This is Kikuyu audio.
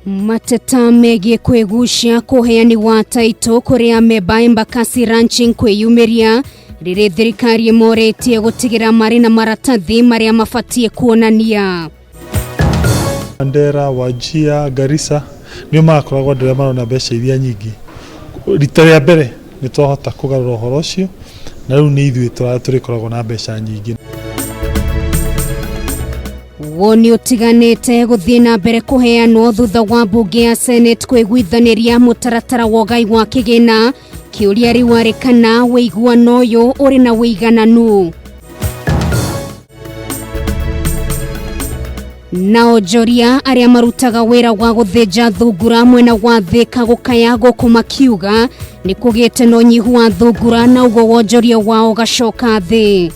Mateta megiĩ kwĩgucia kũheani wa taitũ kũrĩ amemba Embakasi Ranching kwĩyumĩria rĩrĩ thirikari ĩmorĩtie gũtigĩra marĩ na maratathi marĩa mabatiĩ kuonania. Mandera, Wajir, Garissa nĩo marakoragwo andũ arĩa marona mbeca iria nyingĩ. Rita rĩa mbere nĩ twahota kũgarũra ũhoro ũcio na rĩu nĩ ithuĩ tũrĩkoragwo na mbeca nyingĩ. Woni ũtiganĩte gũthiĩ na mbere kũheanwo thutha wa mbunge ya Senate kwĩguithanĩria mũtaratara wa ũgai wa kĩgĩna. Kĩũria rĩu arĩ kana ũiguano ũyũ ũrĩ na ũigananu. Na onjoria arĩa marutaga wĩra wa gũthĩnja thungura mwena wa Thĩka gũkaya gũkũ makiuga nĩ kũgĩte na ũnyihu wa thungura na ũguo wonjoria wao ũgacoka thĩ.